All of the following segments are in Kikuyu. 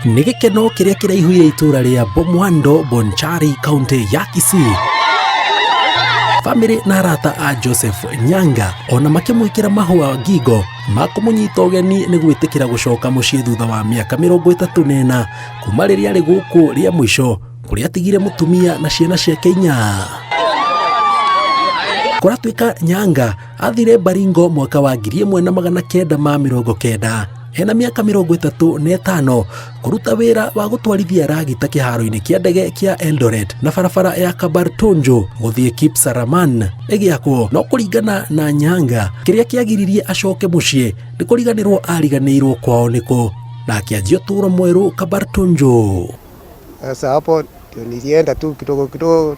Nĩ gĩkeno kĩrĩa kĩraihũire itũũra rĩa Bomwando, Bonchari, kaunti ya Kisii. Famĩlĩ na arata a Joseph Nyanga ona makĩmwĩkĩra mahũa ngingo makũmũnyita ũgeni nĩ gwĩtĩkĩra gũcoka mũciĩ thutha wa mĩaka 34 kuma rĩrĩa arĩ gũkũ rĩa mũico kũrĩa atigire mũtumia na ciana ciake inya. Kũratuĩka Nyanga athire Baringo mwaka wa 1990 ena mĩaka 35 kũruta wĩra wa gũtwarithia ragita kĩharo-inĩ kĩa ndege kĩa Eldoret na barabara ya Kabartonjo gũthiĩ Kipsaraman ĩgĩakwo. No kũringana na Nyanga, kĩrĩa kĩagiririe acoke mũciĩ nĩ kũriganĩrwo ariganĩirwo kwao nĩkũ na akĩanjia ũtũũro mwerũ Kabartonjo. Sasa hapo ndio nilienda tu kidogo kidogo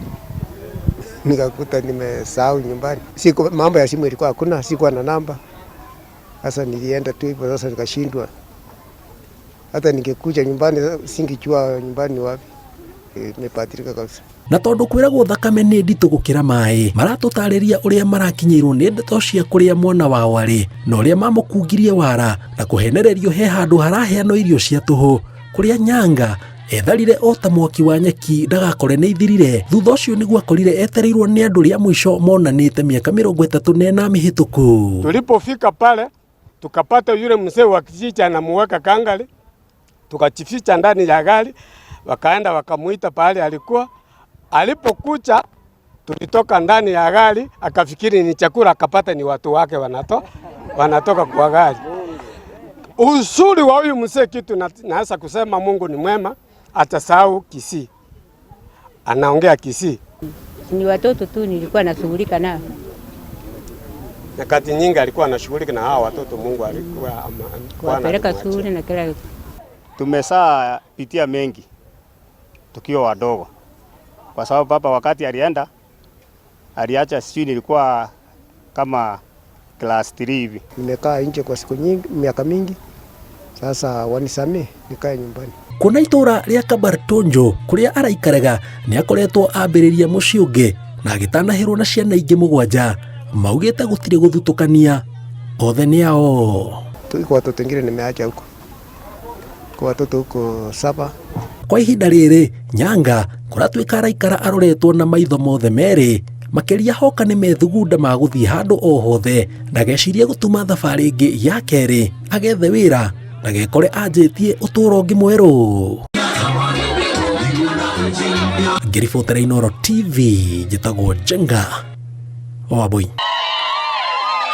nikakuta nimesahau nyumbani. Siku mambo ya simu ilikuwa hakuna, sikuwa na namba. Sasa nilienda tu hivyo, sasa nikashindwa. Hata ningekuja nyumbani singejua nyumbani ni wapi. Nimebadilika kabisa. Na tondũ kwĩragwo thakame nĩ nditũ gũkĩra maĩ, maratũtarĩria ũrĩa marakinyĩirwo nĩ ndeto cia kũrĩa mwana wao arĩ na ũrĩa mamũkungirie wara na kũhenererio he handũ haraheanwo irio cia tũhũ kũrĩa Nyanga etharire o ta mwaki wa nyeki ndagakore nĩ ithirire. Thutha ũcio nĩguo akorire etereirwo nĩ andũ rĩa mũico monanĩte mĩaka 34 mĩhĩtũku. Tulipofika pale tukapata yule mzee wa kijiji anamuweka kangari, tukajificha ndani ya gari, wakaenda wakamuita pahali alikuwa. Alipokuja tulitoka ndani ya gari, akafikiri ni chakula, akapata ni watu wake wanatoka kwa gari. Uzuri wa huyu mzee, kitu naweza kusema Mungu ni mwema, atasahau Kisii, anaongea Kisii. Ni watoto tu nilikuwa nashughulika nao. Nyakati nyingi alikuwa anashughulika na hawa watoto, Mungu alikuwa kuwapeleka shule na kila kitu. Tumesaa pitia mengi tukiwa wadogo, kwa sababu baba wakati alienda aliacha, sijui nilikuwa kama class 3 hivi. Nimekaa nje kwa siku nyingi, miaka mingi. Sasa wanisamee nikae nyumbani. Kuona itũũra rĩa Kabartonjo kũrĩa araikaraga nĩ akoretwo ambĩrĩria mũciĩ ũngĩ na agĩtanahĩrwo na ciana ingĩ mũgwanja maugĩte gũtirĩ gũthutũkania othe nĩ ao. Iko watoto wengine nimeacha huko. Kwa watoto huko 7. Kwa ihinda rĩrĩ Nyanga kũratuĩka araikara aroretwo na maitho mothe merĩ makĩria hoka nĩ methugunda ma gũthiĩ handũ o hothe ndagecirie gũtuma thabarĩ ĩngĩ ya kerĩ agethe wĩra ndagekore anjĩtie ũtũũro ũngĩ mwerũ. Ngĩribotera Inooro TV njĩtagwo Njenga wa Wambui.